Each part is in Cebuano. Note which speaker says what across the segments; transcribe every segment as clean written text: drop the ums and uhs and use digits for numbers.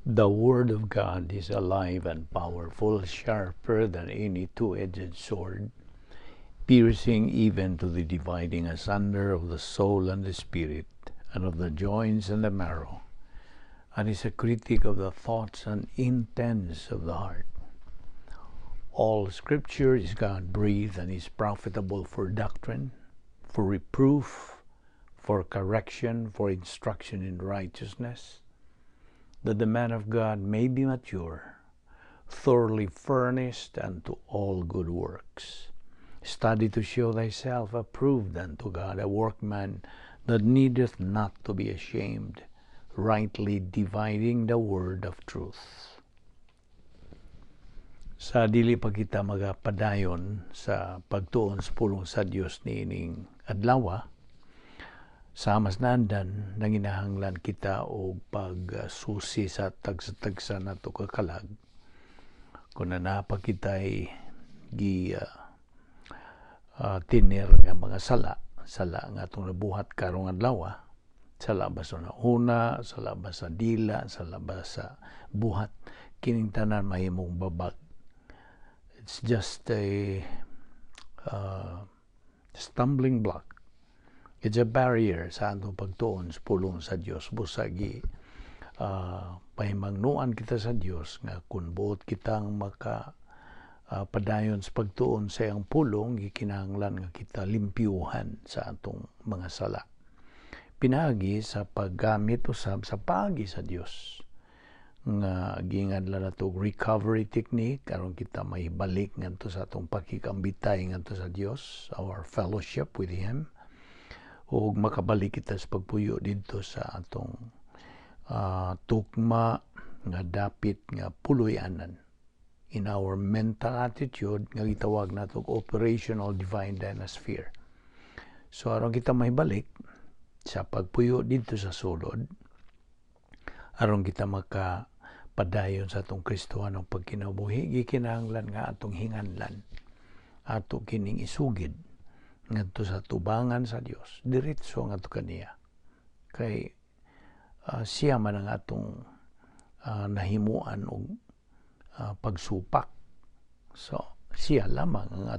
Speaker 1: The Word of God is alive and powerful, sharper than any two-edged sword, piercing even to the dividing asunder of the soul and the spirit, and of the joints and the marrow, and is a critic of the thoughts and intents of the heart. All Scripture is God-breathed and is profitable for doctrine, for reproof, for correction, for instruction in righteousness, that the man of God may be mature, thoroughly furnished unto all good works. Study to show thyself approved unto God, a workman that needeth not to be ashamed, rightly dividing the word of truth. Sa dili pa kita magapadayon sa pagtuon sa pulong sa Dios niining adlaw, sa mas naandan nanginahanglan kita og pagsusi sa tagsa-tagsa nato ka kalag kung naa pa kita'y gi tiner nga mga sala, sala nga atong nabuhat karong adlaw, sala ba sa una, sala ba sa dila, sala ba sa buhat, kining tanan mahimong babag. It's just a stumbling block. It's a barrier sa atong pagtuon sa pulong sa Dios. Busagi pahimangnuan kita sa Dios nga kung buot kitang maka padayon sa pagtuon sa iyang pulong, gikinahanglan nga kita limpyuhan sa atong mga sala. Pinaagi sa paggamit usab sa paagi sa Dios nga ginganlan nato recovery technique aron kita mahibalik ngadto sa atong pakikambitay ngadto sa Dios, our fellowship with Him, ug makabalik kita sa pagpuyo didto sa atong tukma nga dapit nga puloy-anan in our mental attitude nga gitawag nato operational divine dynasphere. So aron kita mahibalik sa pagpuyo didto sa sulod, aron kita makapadayon sa atong Kristohanong pagkinabuhi, gikinahanglan nga atong hinganlan, ato kining isugid ngadto sa tubangan sa Dios, diretso ngadto kaniya, kay siya man ang atong nahimuan og pagsupak. So siya lamang ang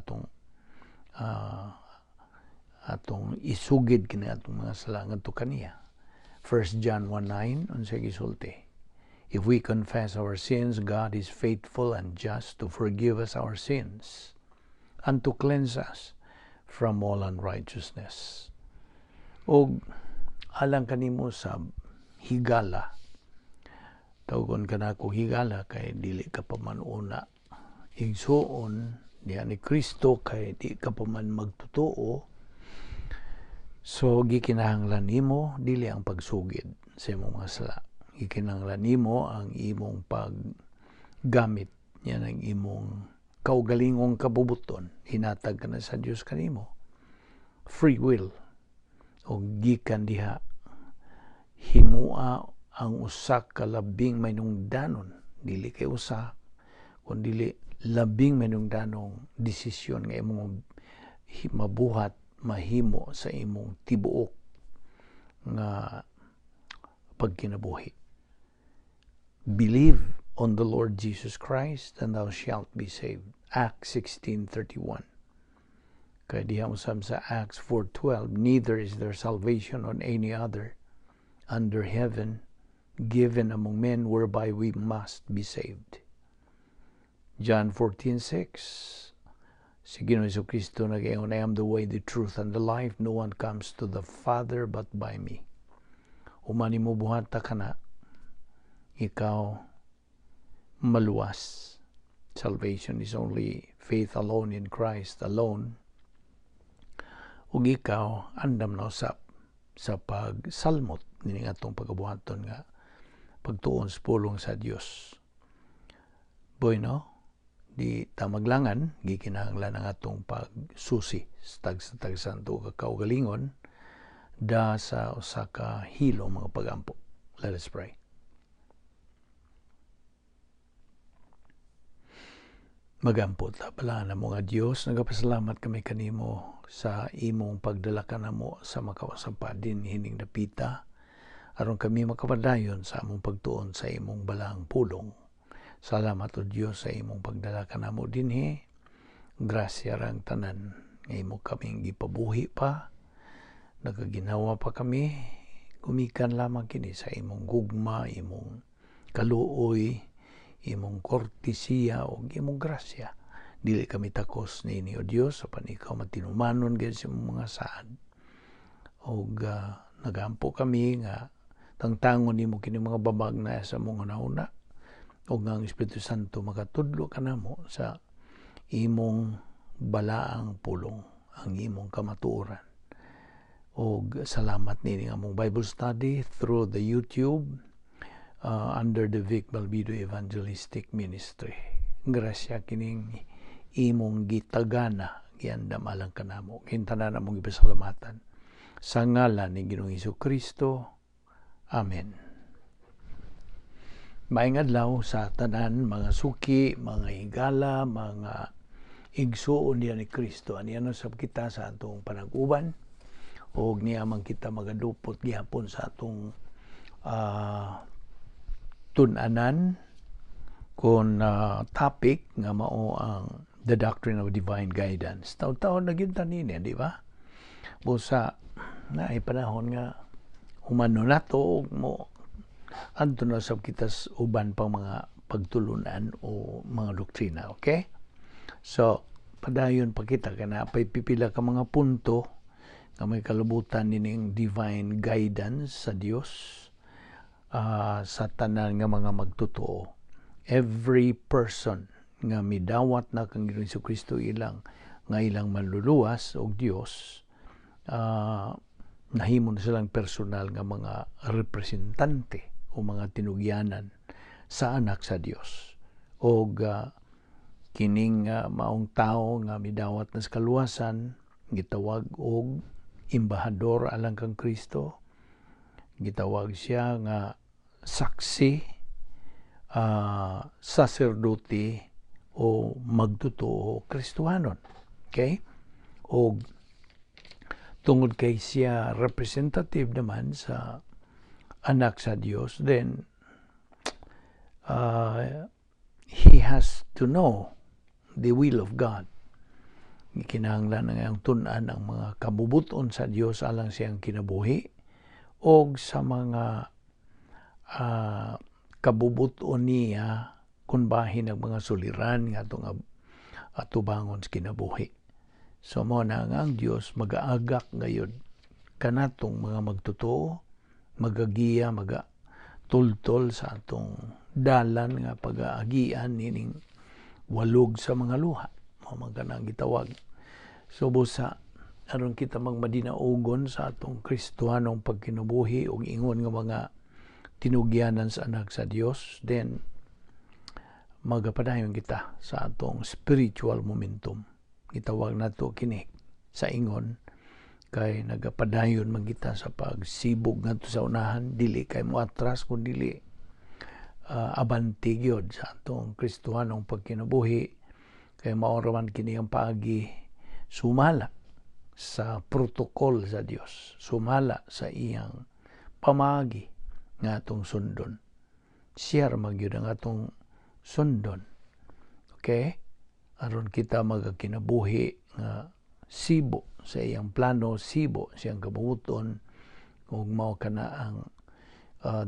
Speaker 1: atong isugid kini atong mga sala ngadto kaniya. 1 John 1:9, unsay gisulti? If we confess our sins, God is faithful and just to forgive us our sins and to cleanse us from all unrighteousness. Og alang kanimo sa higala, tawgon ka nako higala kay dili ka pa man una igsuon diha ni Kristo, kay di ka pa man magtotoo. So gikinahanglan nimo dili ang pagsugid sa imong mga sala, gikinahanglan nimo ang imong paggamit yan ang imong kaugalingong kabubuton, hinatag ka na sa Dios kanimo, free will. O gikan diha, himua ang usa ka labing mainungdanon, dili kay usa kun dili labing mainungdanong desisyon nga imong mabuhat, mahimo sa imong tibuok nga pagkinabuhi. Believe on the Lord Jesus Christ and thou shalt be saved. Acts 16:31. Kay diha usab sa Acts 4:12, neither is there salvation on any other under heaven given among men whereby we must be saved. John 14:6, si Ginoong Jesu-Kristo nag-ingon, I am the way, the truth, and the life. No one comes to the Father but by me. Human nimo buhata kana, ikaw maluwas. Salvation is only faith alone in Christ alone. Ug ikaw andam na usab sa pagsalmot nining atong pagabuhaton nga pagtuon sa pulong sa Dios. Bueno, di tamaglangan, gikinahanglan ang atong pagsusi sa tagsa-tagsan to kakaugalingon da sa usa ka hilom mga pagampo. Let us pray. Magampo ta, balaan mo nga Dios, nagapasalamat kami kanimo sa imong pagdala kanamo sa makausa pa din hining dapita. Aron kami makapadayon sa among pagtuon sa imong balaang pulong. Salamat, O Dios, sa imong pagdala kanamo dinhi. Grasya rang tanan nga imo kaming gipabuhi pa. Nagaginhawa pa kami. Gumikan lamang kini sa imong gugma, imong kaluoy, imong kortesiya o imong grasya. Dili kami takos niini, O Dios, apan ikaw matinumanon gyud sa imong mga saad. Og nagampo kami nga tangtangon nimo kini mga babag na sa among hunahuna ug nga ang Espiritu Santo makatudlo kanamo sa imong balaang pulong, ang imong kamatuoran. Og salamat nini among Bible study through the YouTube under the Vic Balbido Evangelistic Ministry. Grasya kining imong gitagana, giandam alang kanamo. Kintanan among ipasalamatan. Sa ngalan ni Ginoong Hesus Kristo. Amen. Maayong adlaw sa tanan, mga suki, mga higala, mga igsuon niya ni Kristo. Aniya na sab kita sa atong panag-uban og niya man kita magadupot gihapon sa atong tun-anan kon topic nga mao ang the doctrine of divine guidance. Taon-taon na gyud ta nini, di ba? Busa naay panahon nga humano nato og mo adto na sab kita sa uban pang mga pagtulunan o mga doktrina, okay? So, padayon pa kita kana pay pipila ka mga punto nga may kalubutan nining divine guidance sa Dios sa tanan nga mga magtotoo. Every person nga midawat na kang Ginoong Kristo ilang nga ilang manluluwas og Dios, nahimo na silang personal nga mga representante o mga tinugyanan sa anak sa Dios. Og kining maong tao nga midawat na sa kaluwasan gitawag og embahador alang kang Kristo, gitawag siya nga saksi, saserdote o magtotoo Kristohanon. Okay? Og tungod kay siya representative naman sa anak sa Dios, then he has to know the will of God. Kinahanglan nga ang tun-an ang mga kabubuton sa Dios alang siyang kinabuhi og sa mga kabubuton niya kung bahin ang mga suliran nga atong atubangon sa kinabuhi. So mo na nga ang Dios magaagak ngayon kanatong mga magtotoo, magagiya, maga tultol sa atong dalan nga pag-aagian nining walog sa mga luha. Mao man kanang gitawag. So busa aron kita magmadinaugon sa atong Kristohanong pagkinabuhi ug ingon nga mga tinugyanan sa anak sa Dios, then magapadayon kita sa atong spiritual momentum. Gitawag nato kini sa ingon kay nagapadayon man kita sa pagsibog ngadto sa unahan, dili kay moatras kun dili abante gyud sa atong Kristohanong pagkinabuhi, kay mao ra man kini ang paagi sumala sa protocol sa Dios, sumala sa iyang pamaagi nga atong sundon. Siya ra man gyud ang atong sundon. Okay? Aron kita magakinabuhi nga sibo sa iyang plano, sibo sa iyang kabubuton, ug mao kana ang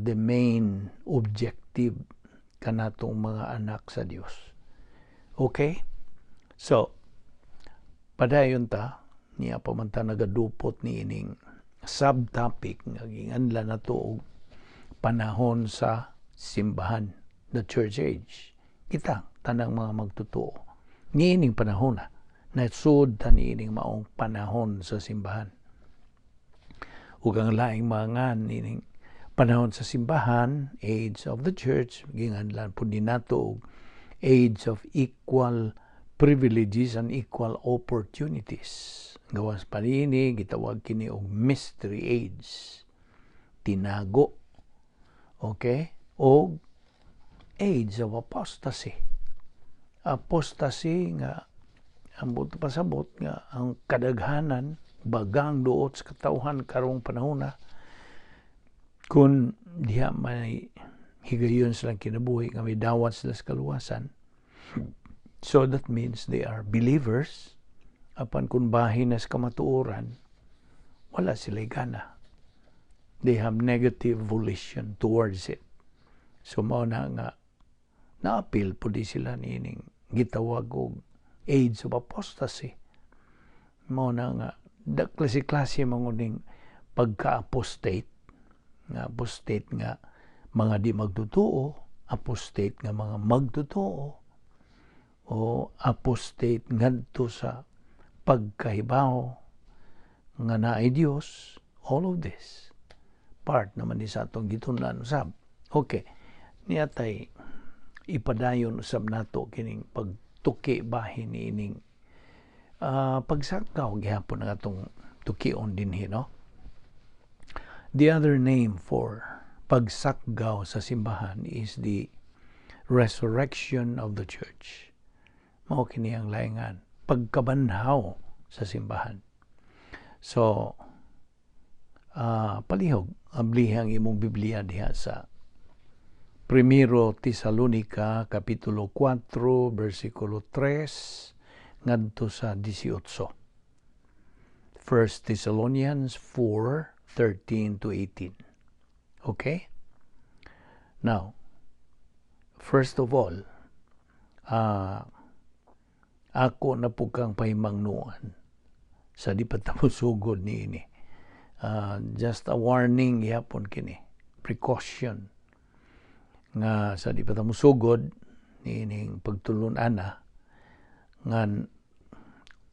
Speaker 1: the main objective kanatong mga anak sa Dios. Okay? So, padayon ta, niya pa man ta nagadupot ni ining subtopic nga ginganlan nato og panahon sa simbahan, the church age. Kita, tanang mga magtotoo, niining panahon na, nasud ta niining maong panahon sa simbahan. Ug ang laing mga niining panahon sa simbahan, age of the church, ginganlan pud ni nato og age of equal privileges and equal opportunities. Gawas pa niini, gitawag kini og mystery age. Tinago. Okay? Og age of apostasy. Apostasy nga ang buot pasabot nga ang kadaghanan bagang duot sa katawhan karong panahon na Kung diha may higayon silang kinabuhi nga may dawat sila sa kaluwasan, so that means they are believers, apan kung bahin na sa kamatuoran, wala sila gana. They have negative volition towards it. So mao na nga naapil po di sila niining gitawag og age of apostasy. Mao na nga da klase-klase manguning pagka-apostate, nga apostate nga mga di magtotoo, apostate nga mga magtotoo, o apostate ngadto sa pagkahibaw nga naay Dios. All of this part naman ni sa atong gitun-an usab. Okay, niya tay ipadayon usab nato kining pagtuki bahin niining pagsakaw gihapon ang atong tukion dinhi, no? The other name for pagsakgaw sa simbahan is the resurrection of the church. Mao kini ang laingan, pagkabanhaw sa simbahan. So palihog ablihi ang imong Biblia diha sa Primero Tesalonica kapitulo 4 bersikulo 3 ngadto sa 18. 1 Thessalonians 4:13 to 18. Okay? Now, first of all, ako na po kang pahimangnuan sa di pa ta sugod niini. Just a warning gihapon kini, precaution nga sa di pa ta musugod niining pagtulun-an na nga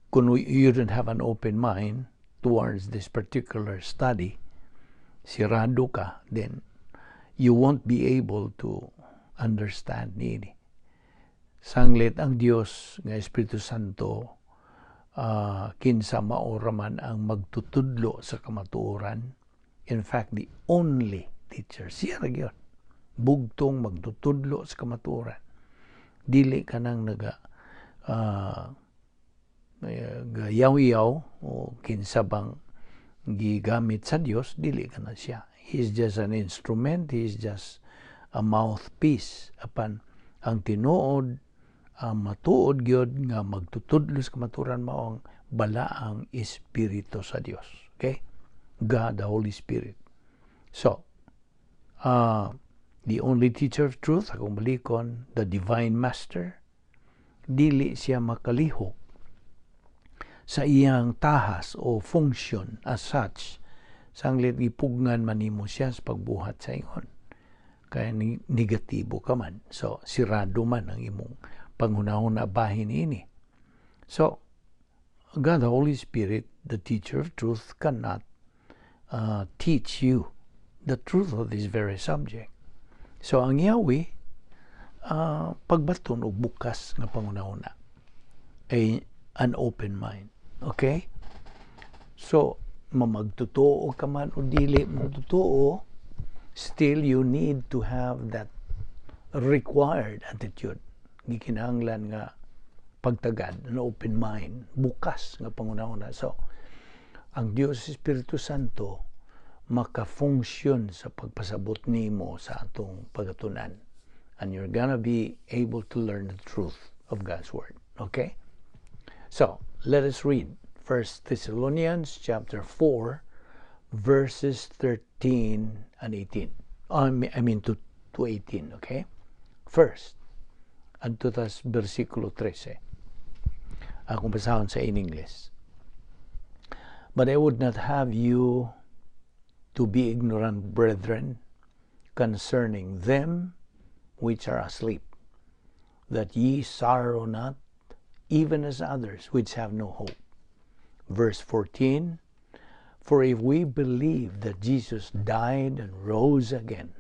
Speaker 1: kung you don't have an open mind towards this particular study, sirado ka, then you won't be able to understand niini. Sanglit ang Dios nga Espiritu Santo, kinsa mao raman ang magtutudlo sa kamatuoran. In fact, the only teacher, siya ra gyud bugtong magtutudlo sa kamatuoran. Dili ka nang naga gayaw-yaw o kinsa bang gigamit sa Dios, dili ka na siya. He's just an instrument, he's just a mouthpiece. Apan ang tinuod, ang matuod gyud nga magtutudlo sa kamatuoran mao ang balaang Espiritu sa Dios. Okay? God, the Holy Spirit. So, the only teacher of truth, akong balikon, the divine master, dili siya makalihok sa iyang tahas o function as such sanglit gipugngan man nimo siya sa pagbuhat sa ingon kaya negatibo ka man, so sirado man ang imong panghunahuna bahin ini. So God the Holy Spirit, the teacher of truth, cannot teach you the truth of this very subject. So ang yawi pagbaton og bukas nga panghunahuna, a an open mind. Okay? So, mamagtotoo ka man o dili magtotoo, still you need to have that required attitude. Gikinahanglan nga pagtagad, an open mind, bukas nga panghunahuna. So, ang Dios Espiritu Santo makafunksyon sa pagpasabot nimo sa atong pagatunan. And you're gonna be able to learn the truth of God's Word. Okay? So, let us read 1 Thessalonians chapter 4 verses 13 and 18. I mean to 18, okay? First, adto tas versikulo 13. Akong basahon sa in English. "But I would not have you to be ignorant, brethren, concerning them which are asleep, that ye sorrow not, even as others which have no hope." Verse 14: "For if we believe that Jesus died and rose again,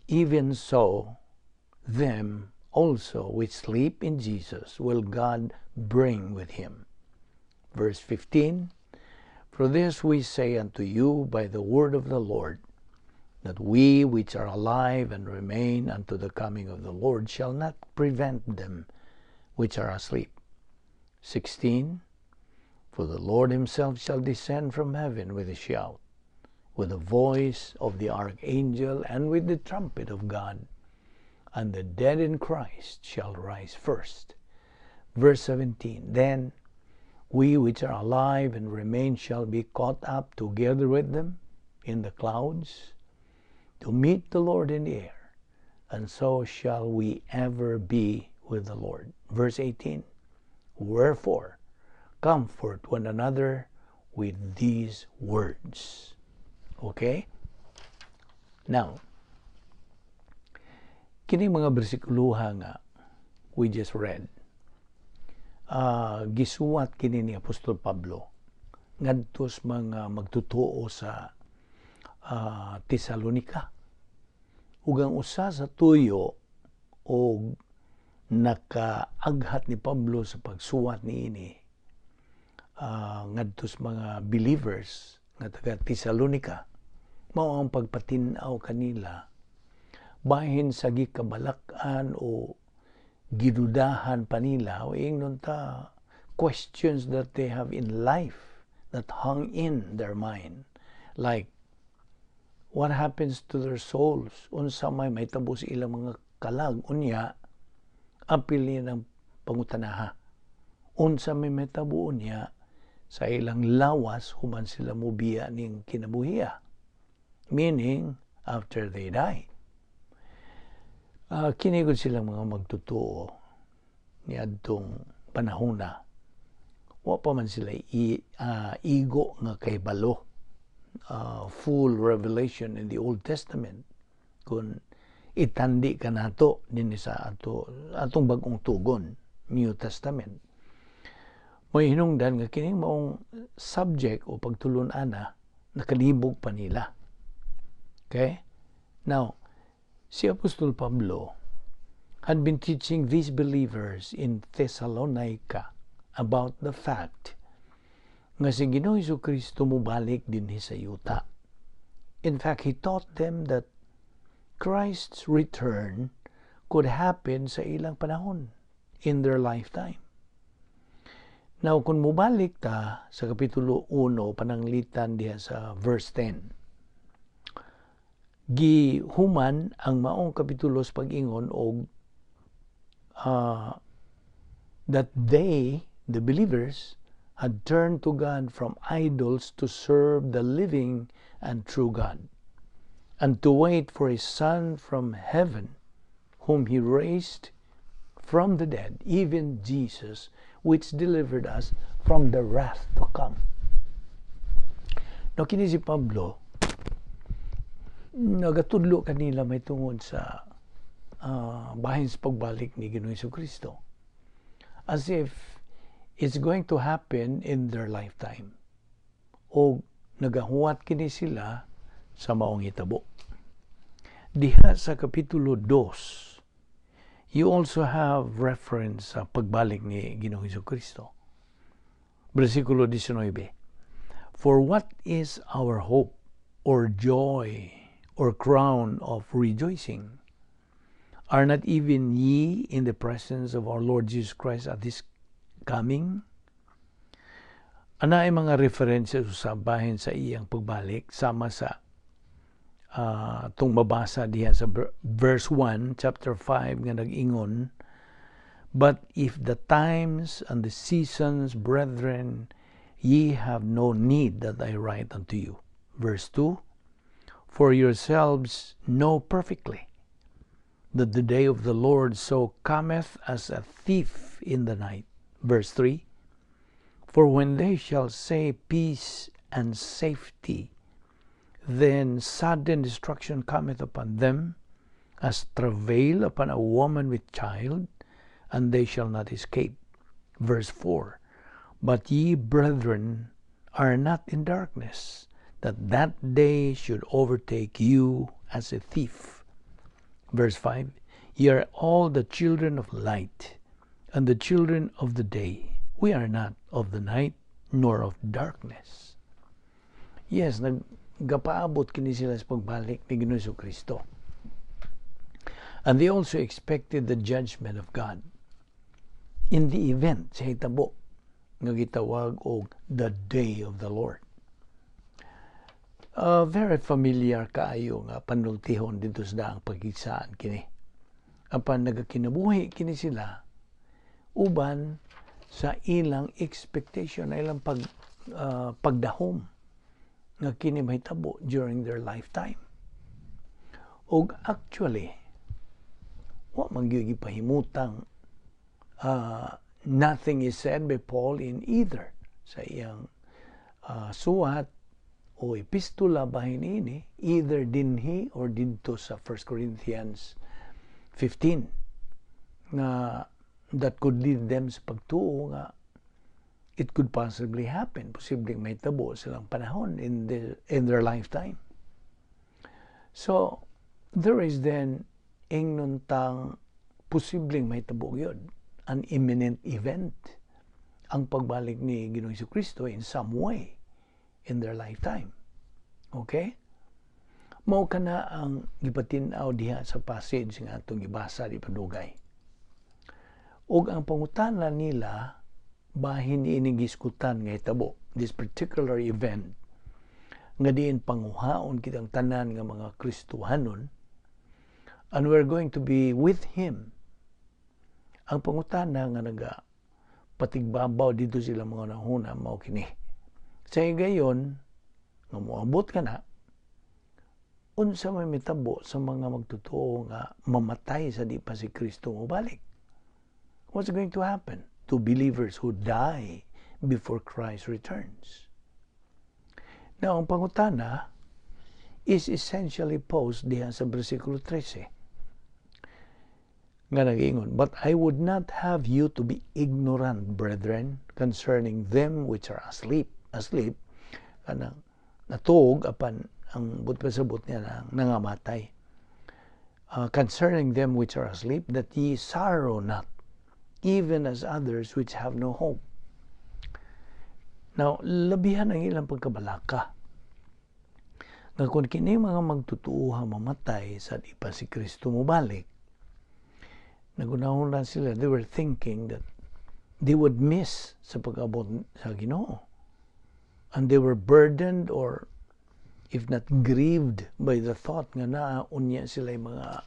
Speaker 1: even so them also which sleep in Jesus will God bring with him." Verse 15: "For this we say unto you by the word of the Lord, that we which are alive and remain unto the coming of the Lord shall not prevent them which are asleep." 16: "For the Lord himself shall descend from heaven with a shout, with with the voice of the archangel, and with the trumpet of God, and the dead in Christ shall rise first. Verse 17, "Then we which are alive and remain shall be caught up together with them in the clouds to meet the Lord in the air, and so shall we ever be with the Lord." Verse 18, "Wherefore, comfort one another with these words." Okay? Now, kini mga bersikuloha nga we just read, gisuwat kini ni Apostol Pablo ngadto sa mga magtutuo sa Tesalonica. Ug ang usa sa tuyo o nakaaghat ni Pablo sa pagsuwat niini ngadto sa mga believers nga taga Tesalonica mao ang pagpatin-aw kanila bahin sa gikabalak-an o gidudahan pa nila o ingnon ta questions that they have in life that hung in their mind, like what happens to their souls, unsa may mahitabo sa ilang mga kalag unya. Apil ni ng pangutanaha, unsa may mahitabo unya sa ilang lawas human sila mobiya ning kinabuhiya, meaning after they die. Kini gud silang mga magtutuo niadtong panahona, wa pa man sila igo nga kahibalo, full revelation in the Old Testament kung itandi kanato dinhi sa atong bag-ong tugon, New Testament. May hinungdan nga kining maong subject o pagtulon-ana nakalibog pa nila. Okay? Now, si Apostol Pablo had been teaching these believers in Thessalonica about the fact nga si Ginoong Kristo mobalik dinhi sa yuta. In fact, he taught them that Christ's return could happen sa ilang panahon, in their lifetime. Now, kung mobalik ta sa Kapitulo 1, pananglitan diha sa verse 10, gihuman ang maong kapitulo sa pag-ingon og that they, the believers, had turned to God from idols to serve the living and true God, and to wait for His Son from heaven, whom He raised from the dead, even Jesus, which delivered us from the wrath to come. No, kini si Pablo, nagatudlo kanila may tungod sa bahin sa pagbalik ni Ginoong Kristo. As if it's going to happen in their lifetime. O nagahuwat kini sila sa maong hitabo. Diha sa Kapitulo 2, you also have reference sa pagbalik ni Ginoong Kristo. Versikulo 19. "For what is our hope or joy or crown of rejoicing? Are not even ye in the presence of our Lord Jesus Christ at His coming?" Ana ay mga referensya sa bahin sa iyang pagbalik sama sa tong mabasa diha sa verse 1 chapter 5 nga nag-ingon, "But if the times and the seasons, brethren, ye have no need that I write unto you." Verse 2, "For yourselves know perfectly that the day of the Lord so cometh as a thief in the night." Verse 3, "For when they shall say, 'Peace and safety,' then sudden destruction cometh upon them, as travail upon a woman with child, and they shall not escape." Verse 4, "But ye, brethren, are not in darkness, that that day should overtake you as a thief." Verse 5, "Ye are all the children of light and the children of the day. We are not of the night nor of darkness." Yes, naggapaabot kini sila sa pagbalik ni Ginoong Kristo. And they also expected the judgment of God in the event sa hitabo nga gitawag og the day of the Lord. Very familiar kaayo nga panultihon dito sa Daang Pagkigsaan kini. Apan nagakinabuhi kini sila uban sa ilang expectation, ilang pagdahom nga kini mahitabo during their lifetime. Og actually, wa man gyud gipahimutang, nothing is said by Paul in either sa iyang suwat o epistula bahin ini, either dinhi or didto sa 1 Corinthians 15, nga that could lead them sa pagtuo nga it could possibly happen, posibleng mahitabo silang panahon in their lifetime. So there is then ingnon tang posibleng mahitabo gyud, an imminent event ang pagbalik ni Ginoong Kristo in some way in their lifetime. Okay? Mao kana ang gipatin-aw diha sa passage nga atong gibasa di padugay. Ug ang pangutana nila bahin ini giskutan nga hitabo, this particular event nga diin panguhaon kitang tanan nga mga Kristohanon and we're going to be with him. Ang pangutana nga naga patigbabaw dito sila mga nahuna mao kini. Sa higayon nga moabot ka na, unsa may mitabo sa mga magtotoo nga mamatay sa di pa si Kristo mobalik? What's going to happen to believers who die before Christ returns? Now, ang pangutana is essentially posed diha sa versikulo 13 nga nag-ingon, "But I would not have you to be ignorant, brethren, concerning them which are asleep." Asleep, kanang natuog, apan ang buot pasabot niya na nangamatay. "Concerning them which are asleep, that ye sorrow not, even as others which have no hope." Now, labihan ang ilang pagkabalaka nga kung kini mga magtutuoha mamatay sa di pa si Kristo mobalik, nagunahon sila, they were thinking that they would miss sa pag-abot sa Ginoo. And they were burdened or if not grieved by the thought nga naa unya sila yung mga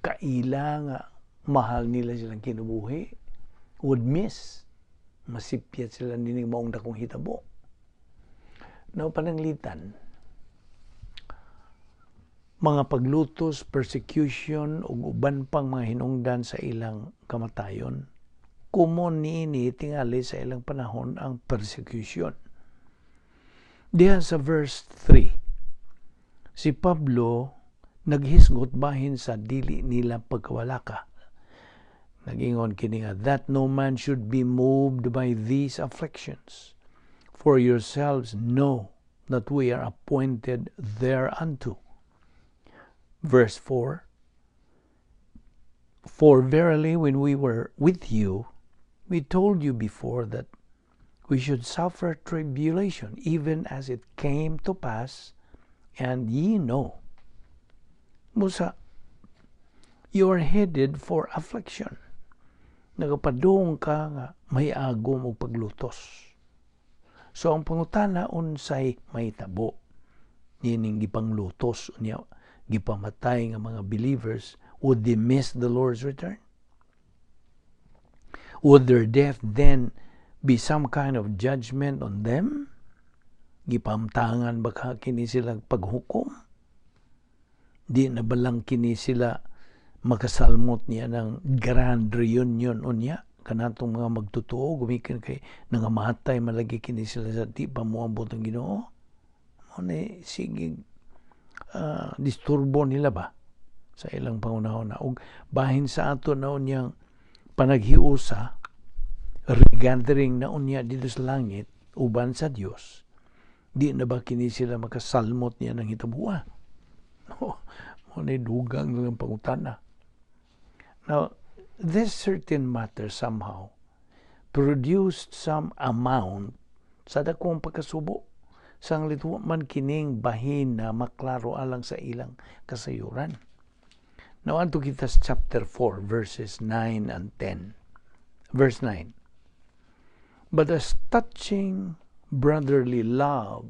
Speaker 1: kaila nga mahal nila silang kinabuhi would miss, masipyat sila nining maong dakong hitabo. Now, pananglitan, mga paglutos, persecution ug uban pang mga hinungdan sa ilang kamatayon, common niini tingali sa ilang panahon ang persecution. Diha sa verse 3, si Pablo naghisgot bahin sa dili nila pagkawalaka. Nagingon kini nga, "That no man should be moved by these afflictions. For yourselves know that we are appointed thereunto." Verse 4, "For verily when we were with you, we told you before that we should suffer tribulation, even as it came to pass, and ye know." Musa, you are headed for affliction. Nagapadung ka nga may agom og paglutos. So ang pangutana, unsay mahitabo nining gipanglutos unya gipamatay nga mga believers? Would they miss the Lord's return? Would their death then be some kind of judgment on them? Gipamtangan ba ka kini sila paghukom? Di na balang kini sila makasalmot niya ng grand reunion unya kanatong mga magtotoo gumikan kay nangamatay malagi kini sila sa di pa moabot ang Ginoo? Mo ni sige disturbo nila ba sa ilang pangunahon na ug bahin sa ato na unyang panaghiusa, regathering na unya dito sa langit uban sa Dios, di na ba kini sila makasalmot niya ng hitabua? No, mo ni dugang ng pangutana. Now, this certain matter somehow produced some amount sa dakong pagkasubo sanglit wa man kining bahin na maklaro alang sa ilang kasayuran. Now, adto kita sa chapter 4, verses 9 and 10. Verse 9. "But as touching brotherly love,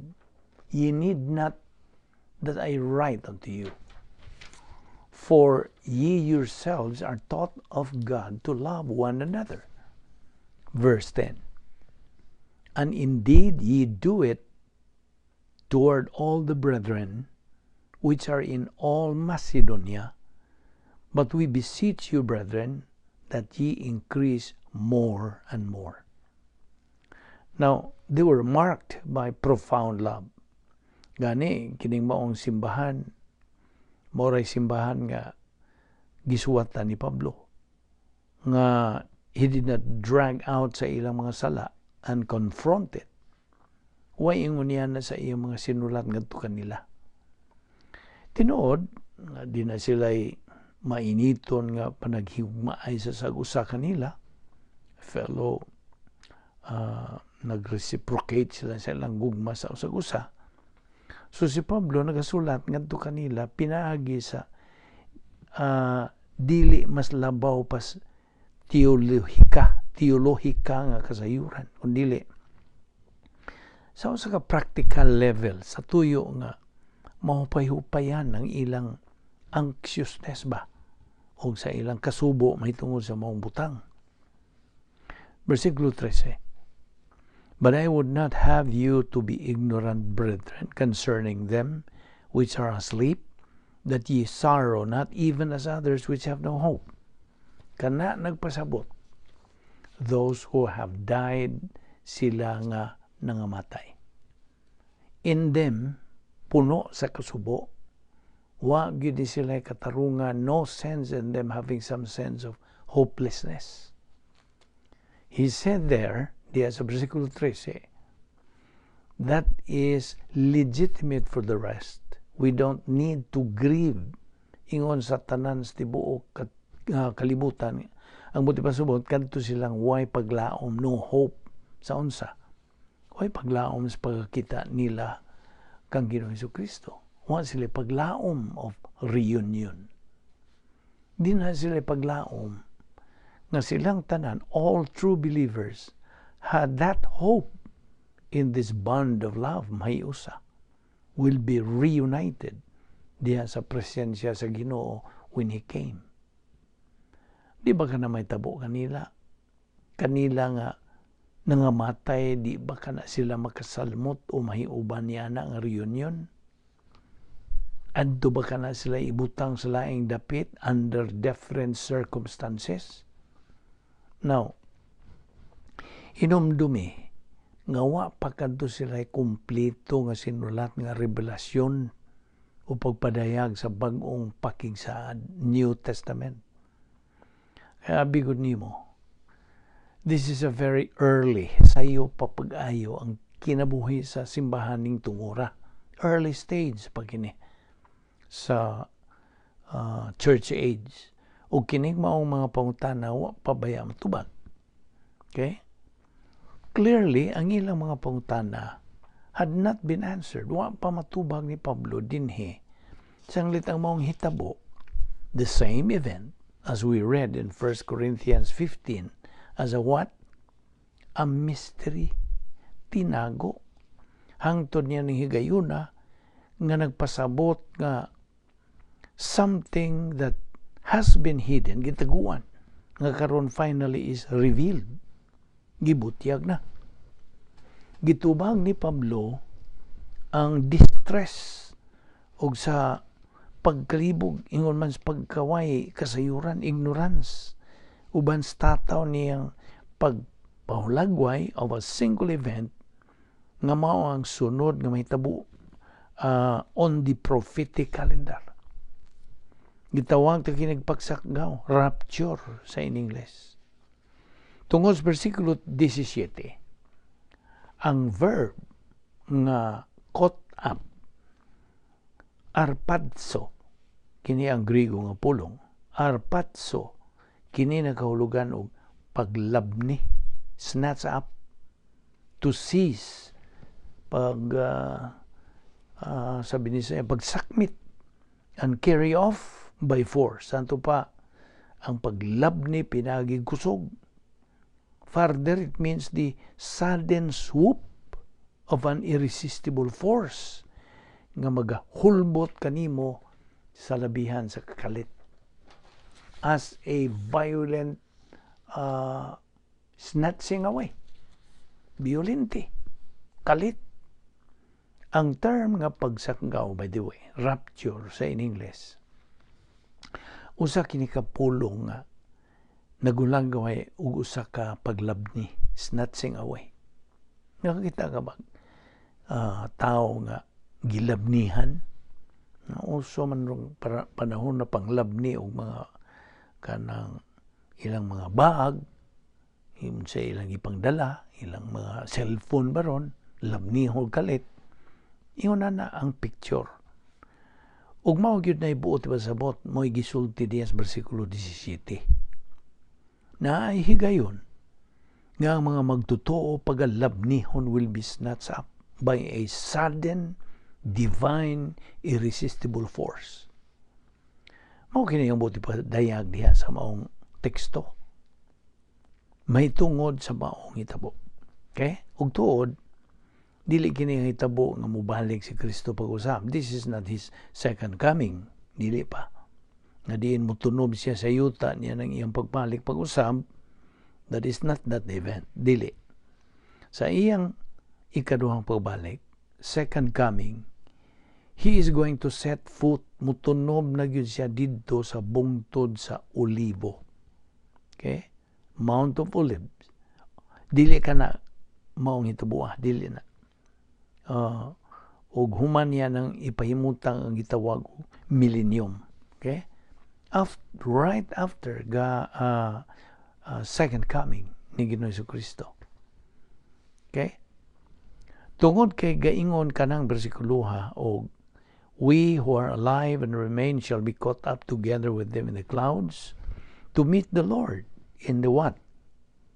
Speaker 1: Ye need not that I write unto you, for ye yourselves are taught of God to love one another. Verse 10. And indeed ye do it toward all the brethren which are in all Macedonia. But we beseech you, brethren, that ye increase more and more. Now, they were marked by profound love. Gani, kining maong simbahan, mao ray simbahan nga gisuwatan ni Pablo nga he did not drag out sa ilang mga sala and confront it. Way ingon niya na sa iyang mga sinulat ngadto kanila. Tinuod, nga di na sila'y mainiton nga panaghigugmaay sa sag-usa kanila, fellow nag-reciprocate sila sa ilang gugma sa usag-usa. So si Pablo nagasulat ngadto kanila pinaagi sa dili mas labaw pas teolohika nga kasayuran, kundi sa usa ka practical level sa tuyo nga mahupay-hupayan ang ilang anxiousness ba o sa ilang kasubo mahitungod sa maong butang. Versikulo 13. But I would not have you to be ignorant, brethren, concerning them which are asleep, that ye sorrow not even as others which have no hope. Kana nagpasabot, those who have died, sila nga nangamatay. In them, puno sa kasubo, wa gyud sila katarungan, no sense in them having some sense of hopelessness. He said there, diya sa versikulo 13, that is legitimate for the rest. We don't need to grieve ingon sa tanan sa tibuok kalibutan. Ang buot ipasabot, kadto silang way paglaom, no hope sa unsa. Way paglaom sa pagkakita nila kang Ginoong Kristo. Wa sila paglaom of reunion. Di na sila paglaom nga silang tanan, all true believers, had that hope in this bond of love, may usa, will be reunited diha sa presensya sa Ginoo when He came. Di ba kana may tabo kanila? Kanila nga nangamatay, di ba kana sila makasalmot o mahiuban niya na nga reunion? Adto ba kana sila ibutang sa laing dapit under different circumstances? Now, hinumdumi nga wa pa kadto sila kumpleto nga sinulat nga revelasyon o pagpadayag sa Bag-ong Pakigsaad, New Testament. Kaya bigod nimo, this is a very early, sayo pa pag-ayo ang kinabuhi sa simbahan ning tungura. Early stage pa kini sa church age. O kining maong mga pangutana wa pa baya matubag. Okay? Clearly, ang ilang mga pangutana had not been answered. Wa pa matubag ni Pablo dinhi. Sanglit ang maong hitabo, the same event as we read in 1 Corinthians 15 as a what? A mystery. Tinago. Hangtod niya ning higayuna nga nagpasabot nga something that has been hidden, gitaguan, nga karon finally is revealed. Gibutyag na. Gitubag ni Pablo ang distress og sa pagkalibog, ingon man sa pagkaway kasayuran, ignorance, uban sa tataw niyang pagpahulagway of a single event nga mao ang sunod nga mahitabo on the prophetic calendar. Gitawag ta kinig pagsakgaw, rapture sa in English. Tungod sa versikulo 17, ang verb nga caught up, arpazo, kini ang Griego nga pulong, arpazo, kini nagahulugan og paglabni, snatch up, to seize, pag sabi ni siya, pagsakmit, and carry off by force. Santo pa, ang paglabni pinaagi kusog. Further, it means the sudden swoop of an irresistible force nga magahulbot kanimo sa labihan sa kalit, as a violent snatching away, violente kalit. Ang term nga pagsakgaw, by the way, rapture sa in English, usa kini ka pulong nga nagulagway og usa ka paglabni, snatching away. Nakakita ka ba tao nga gilabnihan? Uso man rong panahon na panglabni og mga kanang ilang mga bag sa ilang ipangdala, ilang mga cellphone baron, labnihon kalit. Ingon na na ang picture. Ug mao gyud na ibuot pasabot mo'y gisulti diya sa bersikulo 17. Na ay higayon nga ang mga magtotoo pagalabnihon will be snatched up by a sudden, divine, irresistible force. Mao kini ang buot ipadayag diha sa maong teksto. May tungod sa maong hitabo. Okay? Ug tuod, dili kini ang hitabo nga mobalik si Kristo pag-usab. This is not His second coming. Dili pa. Nga diin motunob siya sa yuta niya ng iyang pagbalik pag-usab, that is not that event. Dili. Sa iyang ikaduhang pagbalik, second coming, He is going to set foot, mutunob na gyud siya didto sa bungtod sa Olibo. Okay? Mount of Olives. Dili ka na maong hitabuah, dili na. Ug human niya nang ipahimutang ang gitawag og millennium. Okay? After, right after ga second coming ni Ginoong Kristo. Okay? Tungod kay gaingon kanang bersikulo ha og "We who are alive and remain shall be caught up together with them in the clouds to meet the Lord in the what?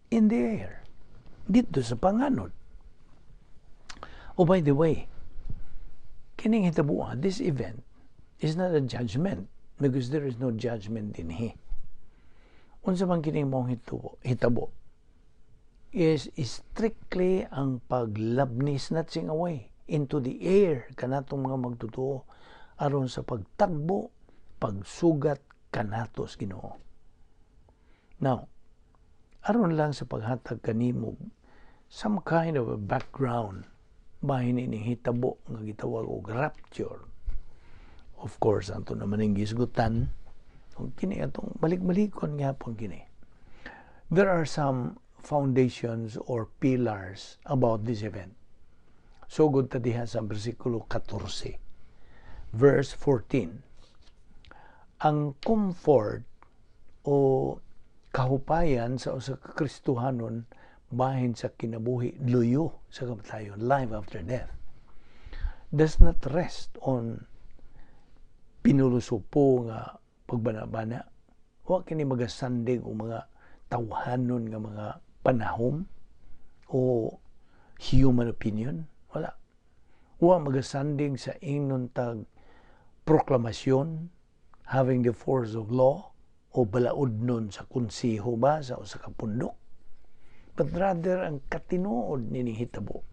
Speaker 1: In the air." Dito sa panganod. Oh, by the way, kining hitabuan, this event is not a judgment because there is no judgment in here. Unsa man kining mong hitabo is strictly ang paglabni, snatching away into the air kanatong mga magtotoo aron sa pagtagbo, pagsugat kanato sa Ginoo. Now, aron lang sa paghatag kanimo some kind of a background bahin ining hitabo nga gitawag og rapture. Of course, ato naman ang gisgutan ug kini atong balik-balikon gyapon kini. There are some foundations or pillars about this event. Sugod ta diha sa bersikulo 14. Verse 14. Ang comfort o kahupayan sa usa ka Kristohanon bahin sa kinabuhi luyo sa kamatayon, life after death, does not rest on pinulusupo nga pagbana-bana. Wa kini magasandig og mga tawhanon nga mga panahom o human opinion. Wala. Wa magasandig sa ingnon tag proklamasyon having the force of law o balaod nun sa konseho ba sa usa ka pundok, but rather ang katinuod nining hitabo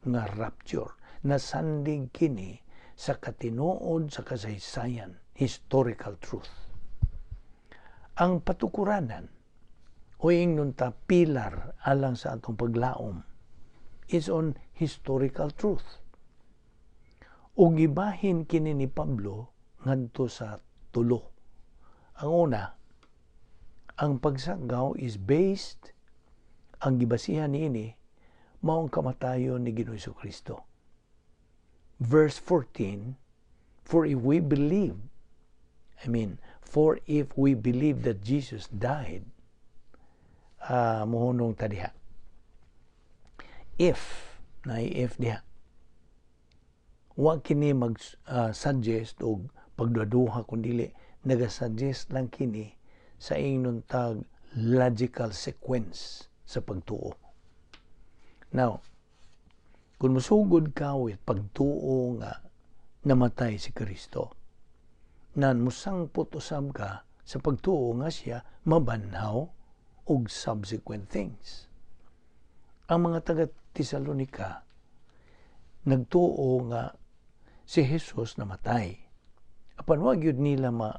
Speaker 1: nga rapture nasandig kini sa katinuod sa kasaysayan, historical truth. Ang patukuranan o ingnon ta pilar alang sa atong paglaom is on historical truth. Ug gibahin kini ni Pablo ngadto sa tulo. Ang una, ang pagsagaw is based, ang gibasihan niini mao ang kamatayon ni Ginoong Kristo. Verse 14, for if we believe, I mean, for if we believe that Jesus died, muhunong ta diha. If, na if diha. Wa kini mag-suggest og pagduhaduha kun dili nagasuggest lang kini sa ingnon tag logical sequence sa pagtuo. Now, kung musugod ka with pagtuo nga namatay si Kristo, nan musangpot usab ka sa pagtuo nga siya mabanhaw og subsequent things. Ang mga taga Tesalonika Nagtuo nga si Jesus namatay. Apan wa gyud nila ma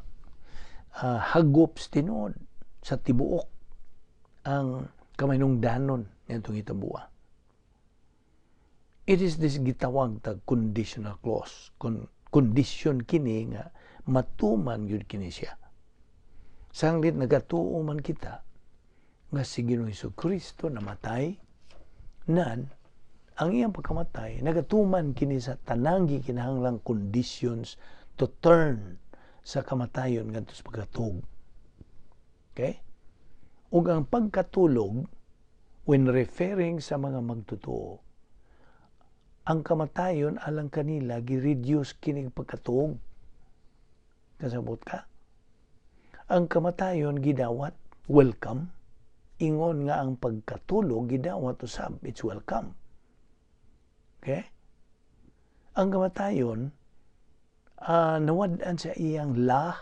Speaker 1: hagop sa tinuod sa tibuok ang kamanungdanon niadtong hitaboa. It is this gitawag tag conditional clause. Condition kini nga matuman gyud kini siya. Sanglit nagatuo man kita nga si Ginoong Kristo namatay nan ang iyang pagkamatay nagatuman kini sa tanang gikinahanglang conditions to turn sa kamatayon ngadto sa pagkatug. Okay? Ug ang pagkatulog, when referring sa mga magtotoo, ang kamatayon alang kanila gi-reduce kining pagkatuog. Kasabot ka? Ang kamatayon gidawat, welcome. Ingon nga ang pagkatulog gidawat usab, it's welcome. Okay? Ang kamatayon nawad-an sa iyang la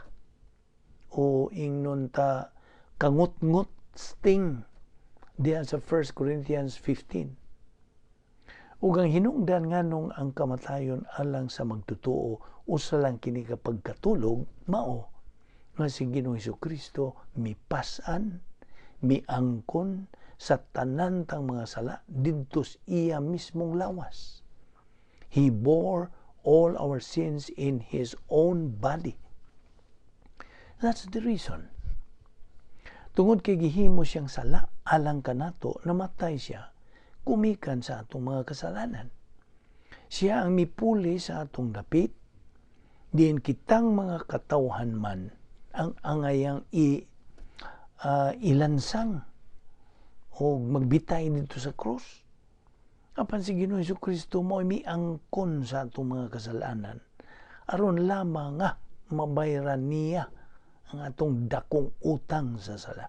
Speaker 1: o ingnon ta kangut-ngut, sting, diyan sa 1 Corinthians 15. Ug ang hinungdan nganong ang kamatayon alang sa magtotoo usa lang kini ka pagkatulog, mao nga si Ginoong Kristo mipas-an, miangkon sa tanan tang mga sala didto sa iya mismong lawas. He bore all our sins in His own body. That's the reason. Tungod kay gihimo siyang sala alang kanato, namatay siya gumikan sa atong mga kasalanan. Siya ang mipuli sa atong dapit, diin kitang mga katawhan man ang angayang ilansang o magbitay dito sa krus. Apan si Ginoong Kristo mo miangkon sa atong mga kasalanan aron lamang nga mabayran niya ang atong dakong utang sa sala.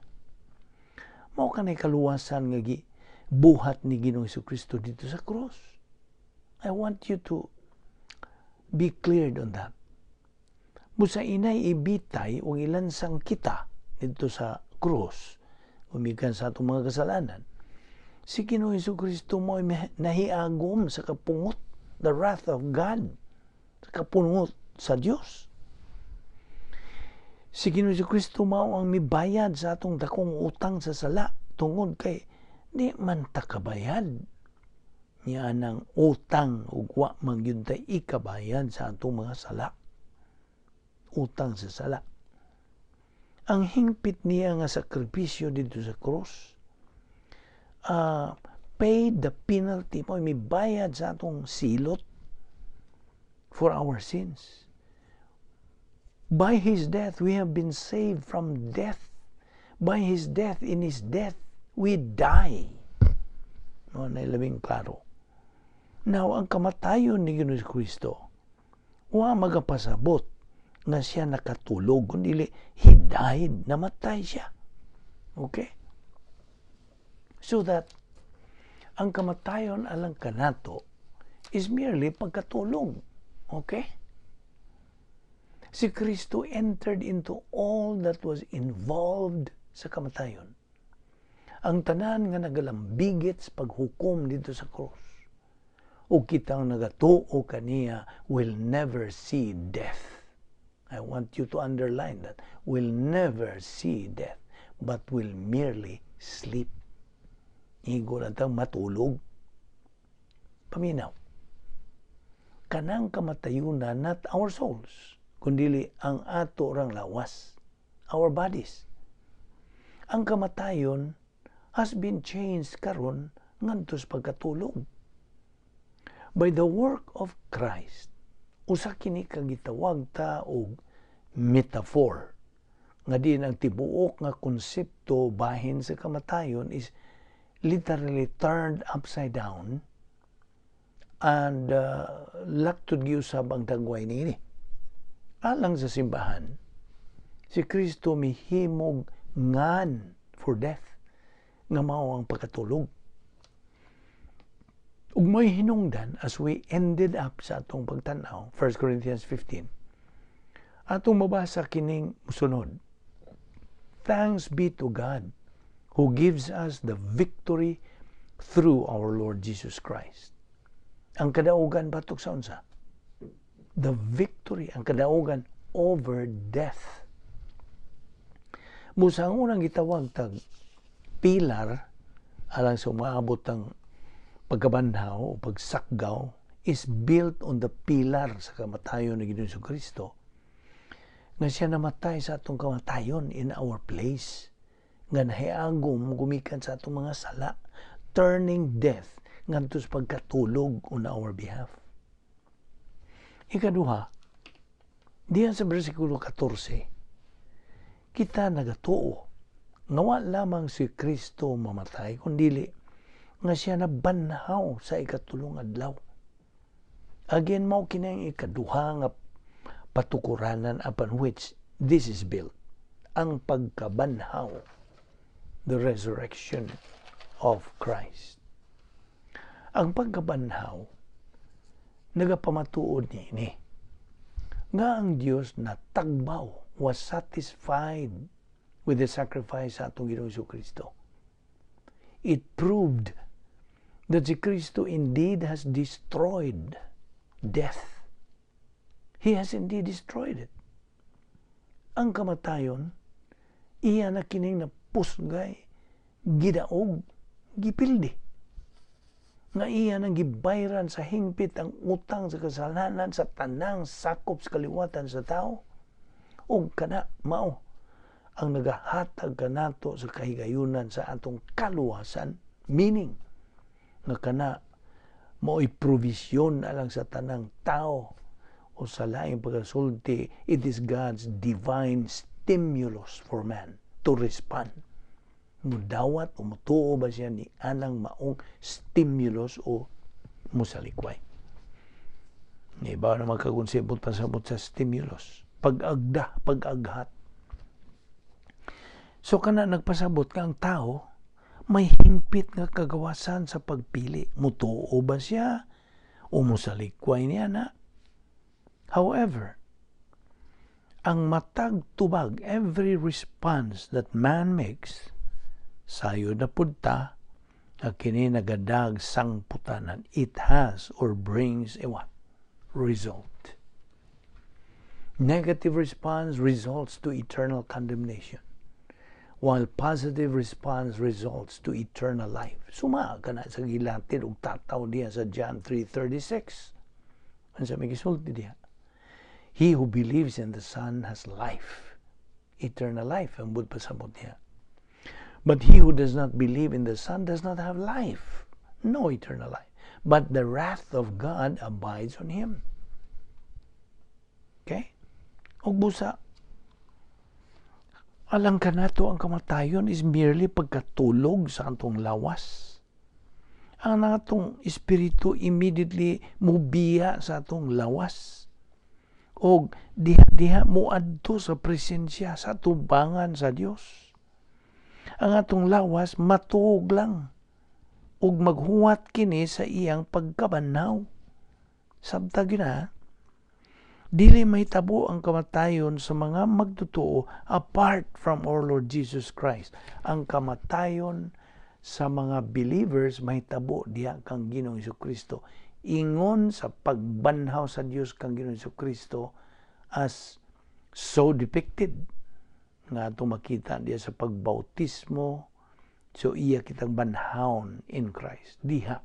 Speaker 1: Mao kanay kaluwasan nga gi buhat ni Ginoong Kristo dito sa krus. I want you to be cleared on that. Busa inay ibitay o ilansang kita dito sa krus, gumikan sa atong mga kasalanan, si Ginoong Kristo mo nahiagom sa kapungot, the wrath of God, sa kapungot sa Dios. Si Ginoong Kristo mao ang mibayad sa atong dakong utang sa sala tungod kay di man ta kabayad niya ng utang ug wa man gyud tay ikabayad sa atong mga sala. Utang sa sala. Ang hingpit niya nga sakripisyo dito sa krus paid the penalty mo, mibayad sa atong silot for our sins. By His death, we have been saved from death. By His death, in His death, we die. No, na labing klaro. Now, ang kamatayon ni Ginoong Kristo, wa magapasabot nga siya nakatulog, kundi He died, namatay siya. Okay? So that, ang kamatayon alang kanato is merely pagkatulog. Okay? Si Kristo entered into all that was involved sa kamatayon. Ang tanan nga nagalambigit sa paghukom dito sa krus. O kitang nagatuo kaniya will never see death. I want you to underline that. Will never see death, but will merely sleep. Igo lang tang matulog. Paminaw. Kanang kamatayuna, not our souls, kundili ang ato rang lawas, our bodies. Ang kamatayon has been changed karon ngadto sa pagkatulog. By the work of Christ, usa kini ka gitawag ta og metaphor nga din ang tibuok nga konsepto bahin sa kamatayon is literally turned upside down and laktod giusab ang dagway niini. Alang sa simbahan, si Kristo mihimog ngan for death nga mao ang pagkatulog. Ug may hinungdan as we ended up sa atong pagtan-aw, 1 Corinthians 15, atong mabasa kining musunod. Thanks be to God who gives us the victory through our Lord Jesus Christ. Ang kadaugan batok sa unsa? The victory, ang kadaugan over death. Busa ang unang gitawag tag pilar alang sa umaabot ang pagkabanhaw o pagsakgaw is built on the pillar sa kamatayon ni Ginoong Kristo, nga siya namatay sa atong kamatayon in our place, nga nahiagom gumikan sa atong mga sala, turning death ngadto sa pagkatulog on our behalf. Ikaduha, diyan sa bersikulo 14, kita nagatuo nga wa lamang si Kristo mamatay, kundili nga siya nabanhaw sa ikatulong adlaw. Again, mao kini ang ikaduha nga patukuranan upon which this is built. Ang pagkabanhaw, the resurrection of Christ. Ang pagkabanhaw, nagapamatuod niini nga ang Dios natagbaw, was satisfied with the sacrifice sa atong Ginoong Kristo. It proved that si Kristo indeed has destroyed death. He has indeed destroyed it. Ang kamatayon, iya na kining napusgay, gidaog, gipildi. Nga iya nang gibayran sa hingpit ang utang sa kasalanan sa tanang sakop sa kaliwatan sa tao. Ug kana mao ang nagahatag kanato sa kahigayunan sa atong kaluwasan, meaning nga kana mao'y provision alang sa tanang tao, o sa laing pagkasulti, it is God's divine stimulus for man to respond. Mudawat o mutuo ba siya ni anang maong stimulus o musalikway? Iba na magkakonsepot pasabot sa stimulus. Pag-agda, pag-aghat. So kana nagpasabot nga ang tao may hingpit nga kagawasan sa pagpili. Mutuo ba siya o musalikway niya na? However, ang matag tubag, every response that man makes, sayod na pud ta nga kini nagadag sangputanan. It has or brings a what? Result. Negative response results to eternal condemnation, while positive response results to eternal life. Suma kana sa gilatid og tataw diya sa John 3:36. Unsa may gisulti diha? He who believes in the Son has life, eternal life, ang buot pasabot niya. But he who does not believe in the Son does not have life, no eternal life. But the wrath of God abides on him. Okay? Ug busa, alang kanato ang kamatayon is merely pagkatulog sa atong lawas. Ang atong espiritu immediately mubiya sa atong lawas. Og diha-diha muadto sa presensya, sa tubangan sa Dios. Ang atong lawas matuog lang ug maghuwat kini sa iyang pagkabanhaw. Sabta gyud na, dili mahitabo ang kamatayon sa mga magtotoo apart from our Lord Jesus Christ. Ang kamatayon sa mga believers mahitabo diha kang Ginoong Kristo. Ingon sa pagbanhaw sa Dios kang Ginoong Kristo as so depicted nga atong makita diha sa pagbautismo, so iya kitang banhawon in Christ diha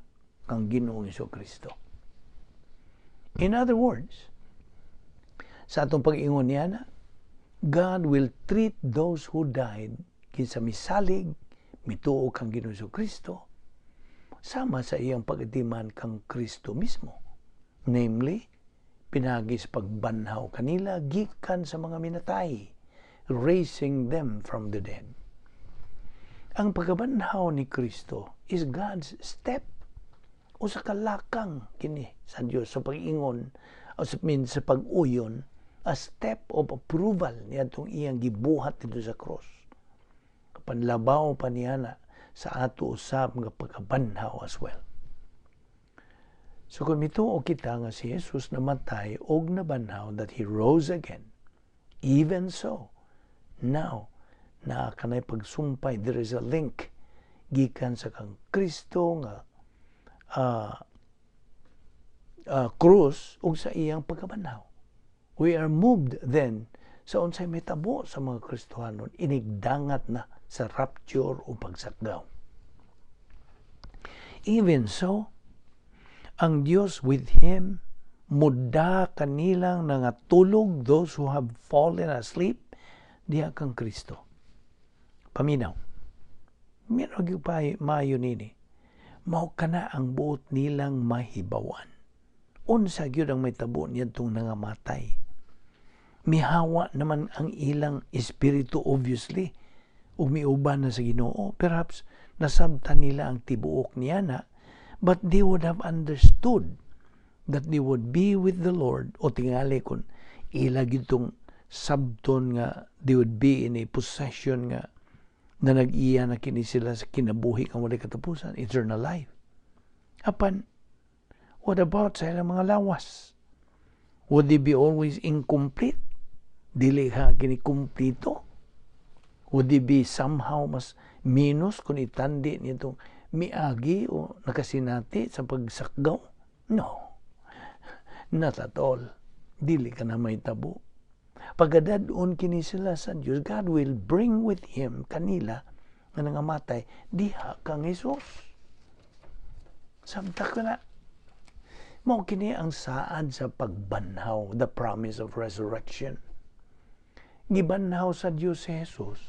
Speaker 1: kang Ginoong Kristo. In other words, sa atong pag-ingon niya na, God will treat those who died kinsa misalig, mituo kang Ginoong Kristo, sama sa iyang pag-atiman kang Kristo mismo. Namely, pinagi sa pagbanhaw kanila gikan sa mga minatay, raising them from the dead. Ang pagkabanhaw ni Kristo is God's step o sa kalakang kini sa Dios sa pag-ingon o sa, mean, sa pag-uyon, a step of approval niadtong iyang gibuhat dito sa cross. Panlabaw pa niya na sa ato usab nga pagkabanhaw as well. So kung mituo kita nga si Jesus namatay og nabanhaw, that He rose again, even so, now, naa kanay pagsumpay, there is a link gikan sa kang Kristo nga krus ug sa iyang pagkabanhaw. We are moved then sa unsay mitabo sa mga Kristohanon inigdangat na sa rapture o pagsakgaw. Even so, ang Dios with Him muda kanilang nangatulog, those who have fallen asleep, diha kang Kristo. Paminaw. Miro gyud pa maayo nini. Mao kana ang buot nilang mahibawan. Unsa gyud ang mahitabo niadtong nangamatay? Mihawa naman ang ilang espiritu, obviously, ug miuban na sa Ginoo. Perhaps nasabtan nila ang tibuok niya na, but they would have understood that they would be with the Lord, o tingali kung ila gitong sabton nga they would be in a possession nga na nag-iya na kini sila sa kinabuhi kang walay katapusan, eternal life. Apan, what about sa ilang mga lawas? Would they be always incomplete? Dili ha kini kumplito? Would they be somehow mas minus kung itandi nitong miagi o nakasinati sa pagsakgaw? No. Not at all. Dili ka na mahitabo. Pagadad-on kini sila sa Dios, God will bring with Him kanila nga nangamatay diha kang Jesus. Samta ka na. Mao kini ang saad sa pagbanhaw, the promise of resurrection. Gibanhaw sa Dios si Jesus.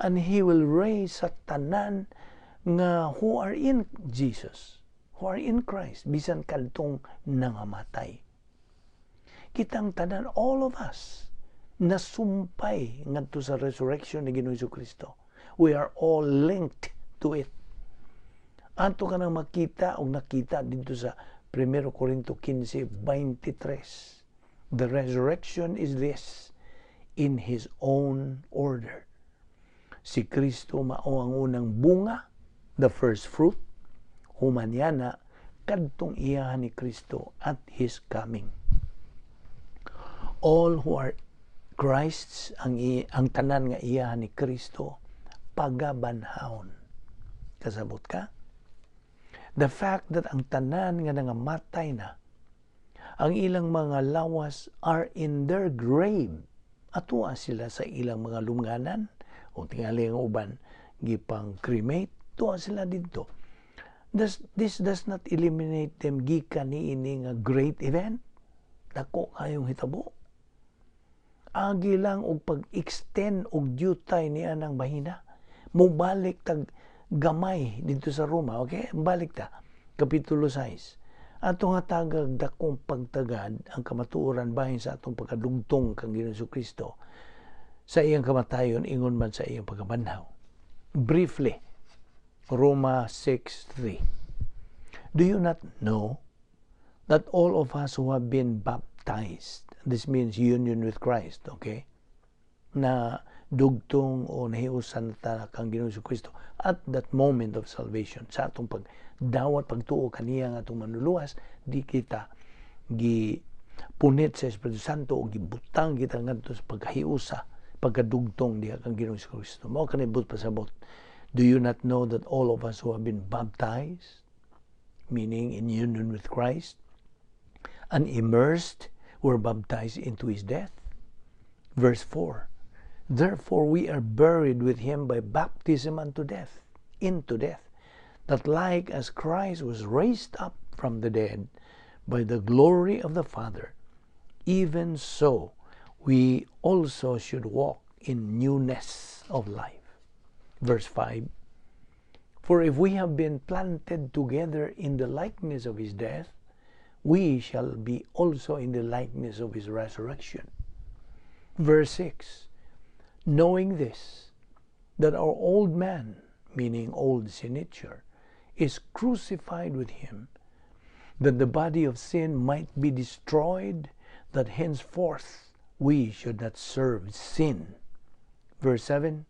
Speaker 1: And He will raise sa tanan nga who are in Jesus, who are in Christ, bisan kadtong nangamatay. Kitang tanan, all of us, nasumpay ngadto sa resurrection ni Ginoong Kristo. We are all linked to it. Ato ka nang makita o nakita dito sa 1 Corinto 15:23. The resurrection is this, in His own order. Si Kristo mao ang unang bunga, the first fruit, human yana, kadtong iyahan ni Kristo at His coming. All who are Christ's, ang tanan nga iyahan ni Kristo, pagabanhawon. Kasabot ka? The fact that ang tanan nga nangamatay na, ang ilang mga lawas are in their grave. Atua sila sa ilang mga lunganan, o tingali ang uban gipang cremate, tuwa sila didto. This does not eliminate them gikan niini nga great event. Dako kayong hitabo. Agi lang og pag-extend og due time niya ng bahina. Mubalik tag gamay dito sa Roma, okay? Balik ta. Kapitulo 6. Atong hatagag dakong pagtagad ang kamatuoran bahin sa atong pagkadugtong kang Ginoong Kristo sa iyang kamatayon ingon man sa iyang pagkabanhaw. Briefly, Roma 6:3. Do you not know that all of us who have been baptized, this means union with Christ, okay? Na dugtong o nahiusan ta kang Ginoong Kristo at that moment of salvation sa atong pagdawat, pagtuo kaniya nga atong manluluwas, di kita gi punit sa Espiritu Santo o gibutang kita ngadto sa pagkahiusa, pagkadugtong diha kang Ginoong Kristo. Mao kani but pasabot. Do you not know that all of us who have been baptized, meaning in union with Christ, and immersed, were baptized into His death? Verse 4. Therefore we are buried with Him by baptism unto death, into death, that like as Christ was raised up from the dead by the glory of the Father, even so we also should walk in newness of life. Verse 5. For if we have been planted together in the likeness of His death, we shall be also in the likeness of His resurrection. Verse 6. Knowing this, that our old man, meaning old sin nature, is crucified with Him, that the body of sin might be destroyed, that henceforth we should not serve sin. Verse 7.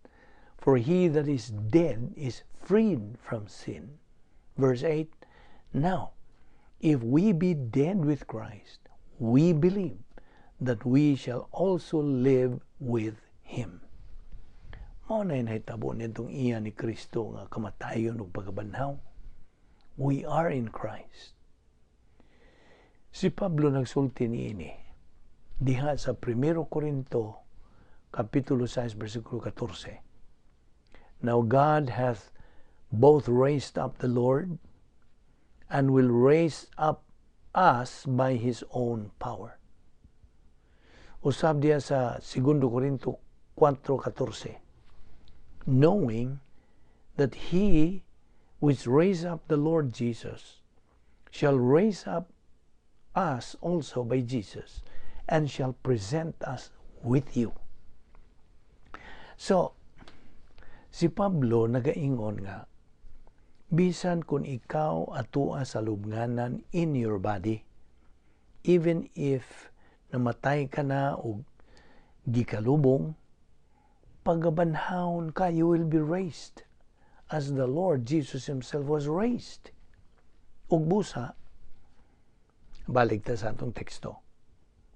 Speaker 1: For he that is dead is freed from sin. Verse 8. Now, if we be dead with Christ, we believe that we shall also live with Him. Mao na nahitabo nitong iya ni Kristo nga kamatayon ug pagkabanhaw. We are in Christ. Si Pablo nagsulti niini diha sa 1 Corinto kapitulo 6 versikulo 14. "Now God hath both raised up the Lord and will raise up us by His own power." Usab diha sa 2 Corinto 4:14, "Knowing that He which raised up the Lord Jesus shall raise up us also by Jesus and shall present us with you." So, si Pablo nagaingon nga, bisan kung ikaw atua sa lubnganan in your body, even if namatay ka na o gikalubong, pagabanhawon ka, you will be raised as the Lord Jesus Himself was raised. Ug busa, balik ta sa atong teksto.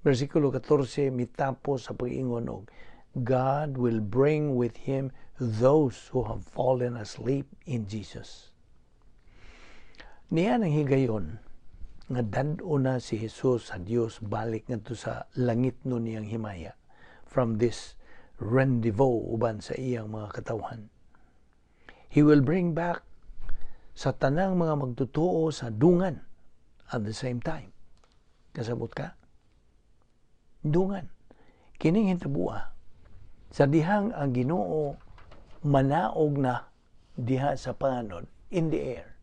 Speaker 1: Versikulo 14, mitapos sa pag-ingon og God will bring with Him those who have fallen asleep in Jesus. Niya nang higayon nga dad-o na si Jesus sa Dios balik ngadto sa langit no niyang himaya from this rendezvous uban sa iyang mga katawhan. He will bring back sa tanang mga magtutuo sa dungan at the same time. Kasabot ka? Dungan. Kining hitabua sa dihang ang Ginoo manaog na diha sa panganod in the air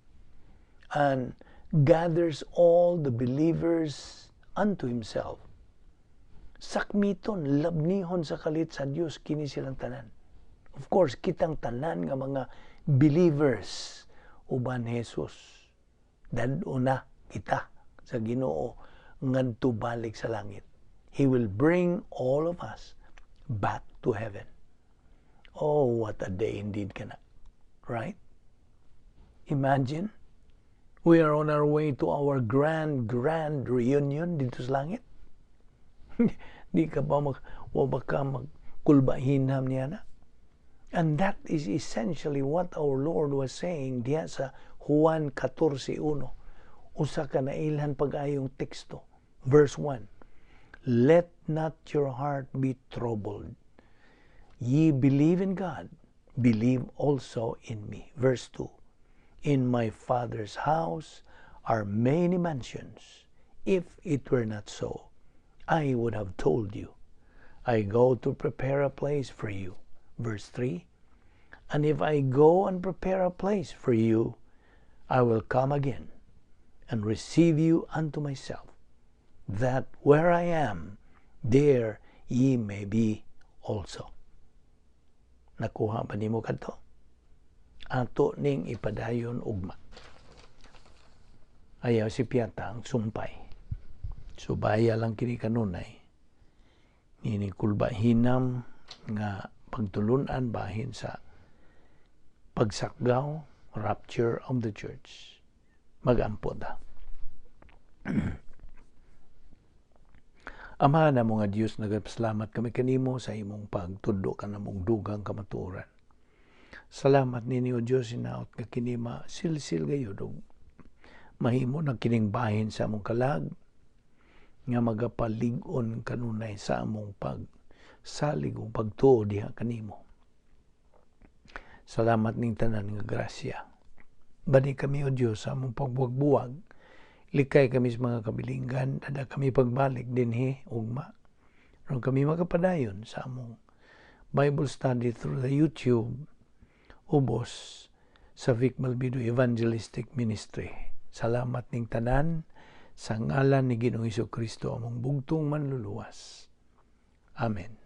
Speaker 1: and gathers all the believers unto Himself. Sakmiton, labnihon sa kalit sa Dios kini silang tanan. Of course, kitang tanan nga mga believers uban Jesus. Dad-o na kita sa Ginoo ngadto balik sa langit. He will bring all of us back to heaven. Oh, what a day indeed kana. Right? Imagine, we are on our way to our grand, grand reunion dito sa langit. Di ka ba mag, wa ba ka magkulbahinam niya na? And that is essentially what our Lord was saying diya sa Juan 14:1. Usa ka nailhan pag-ayong teksto. Verse 1. "Let not your heart be troubled. Ye believe in God, believe also in me." Verse 2. "In my Father's house are many mansions. If it were not so, I would have told you. I go to prepare a place for you." Verse 3. "And if I go and prepare a place for you, I will come again and receive you unto myself, that where I am, there ye may be also." Nakuha ba nimo kadto? Ato ning ipadayon ugma. Ayaw si Piata ang sumpay. Subaya lang kini kanunay. Nini kulba hinam nga pagtulunan bahin sa pagsakgaw, rapture of the church. Magampo ta. Ama na mga Diyos, nagpasalamat kami kanimo sa imong pagtudlo ka namong dugang kamatuoran. Salamat ninyo, Diyos, hinaot nga kini silsil gayud ug mahimo na kining bahin sa among kalag nga magapalig-on kanunay sa among pagsalig ug pagtuo diha kanimo. Salamat ning tanan nga grasya. Bani kami, O Diyos, sa among pagbuwag-buwag. Likay kami sa mga kabilinggan, dada kami pagbalik dinhi ugma. Aron kami makapadayon sa among Bible study through the YouTube ubos sa Vic Malvido Evangelistic Ministry. Salamat ning tanan sa ngalan ni Ginoong Kristo among bugtong manluluwas. Amen.